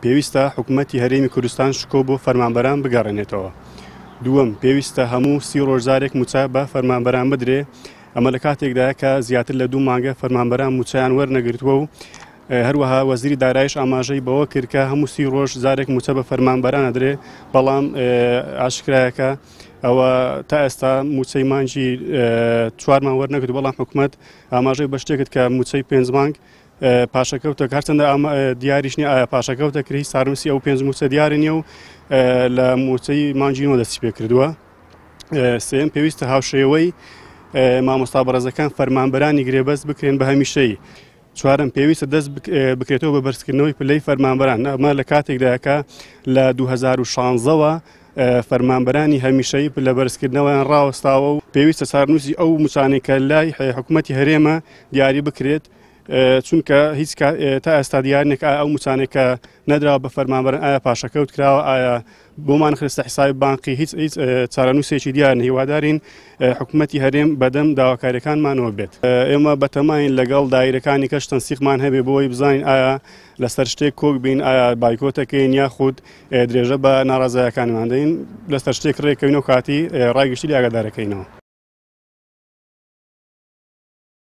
پێویستە حکومەتی هەرێمی کوردستان شکۆ بۆ فەرمانبەران بگەڕێنێتەوە. دووەم، پێویستە هەموو 30 ڕۆژ جارێک مووچە بە فەرمانبەران بدرێ، ئەمە لە کاتێکدایە کە زیاتر لە دوو مانگە فەرمانبەران مووچەیان وەرنەگرتووە و هەروەها وەزیری دارایش ئاماژەی بەوە کرد کە هەموو 30 ڕۆژ جارێک مووچە بە فەرمانبەران ئەدرێ، بەڵام ئاشکرایە کە ئەوە تا ئێستا مووچەی مانگی چوارمان وەرنەگرت، بەڵام حکومەت ئاماژەی بە شتێک کرد کە مووچەی پێنج مانگ پاشەکەوتە هەرچەندە دیاریش نییە ئایا پاشەکەوتە کرد، سارنووسی ئەو پێنج مووچە دیاری نییە و لە مووچەی مانگی نۆ دەستی پێ کردووە. سێم، پێویستە هاوشێوەی مامۆستا بەڕێزەکان فەرمانبەرانی گرێبەست بکرێن بە هەمیشەیی. چوارەم، پێویستە دەست بکرێتەوە بە بەرزکردنەوەی پلەی فەرمانبەران، ئەمە لە کاتێکدا کە لە 2016ەوە فەرمانبەرانی هەمیشەیی پلە بەرزکردنەوەیان ڕاوەستاوە و پێویستە چارنووسی ئەو مووچانەی کە لای حکوومەتی هەرێمە دیاری بکرێت، چونکە هیچ تا ئێستا دیار نییە کە ئەو مووچانەی کە نەدراوە بە فەرمانبەران ئایا پاشەکەوت کراوە، ئایا بۆمان خستە حسابی بانقی، هیچ هیچ چارەنووسێکی دیار نییە. هیوادارین حکوومەتی هەرێم بەدەم داواکاریەکانمانەوە بێت. ئێمە بەتەماین لەگەڵ دایرەکانی کەش تەنسیقمان هەبێ بۆی بزانین ئایا لەسەر شتێک کۆک بین، ئایا بایکۆتەکەین یاخود درێژە بە ناڕەزایەکانمان دەین، لەسەر شتێک ڕێکەوین و کاتی ڕای گشتی لێ ئاگادارەکەینەوە.